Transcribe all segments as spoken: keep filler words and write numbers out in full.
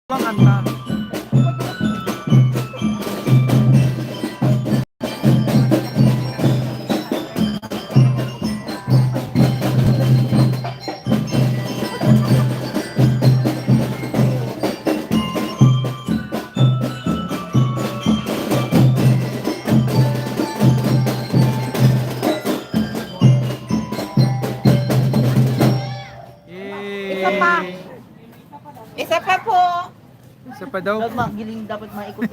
Ang kanta. Isa pa. Yay! Isa pa po. Isa pa daw. Dapat magiling, dapat maikot.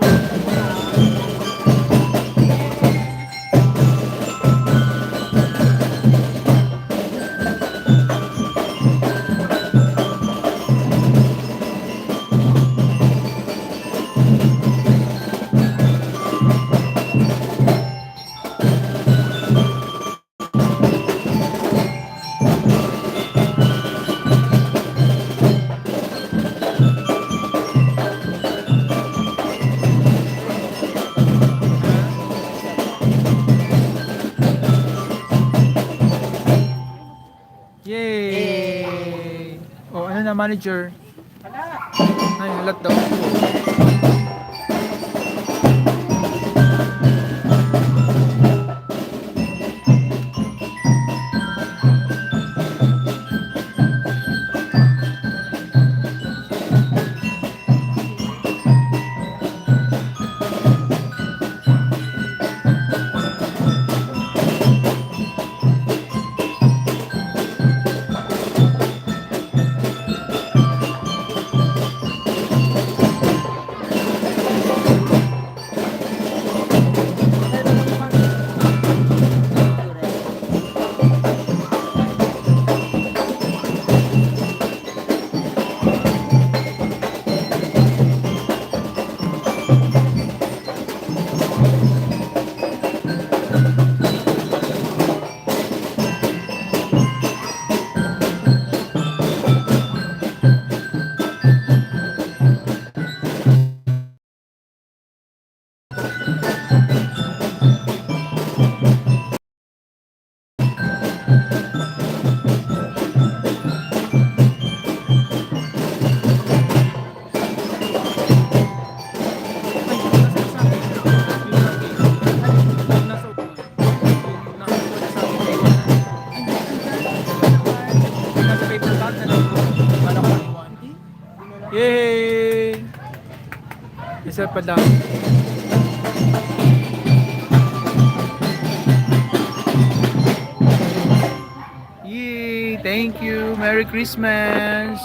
Yay! Yay! Oh, ano na, manager? Ay, halat daw. Yay! Isa pa lang. Yay! Thank you. Merry Christmas!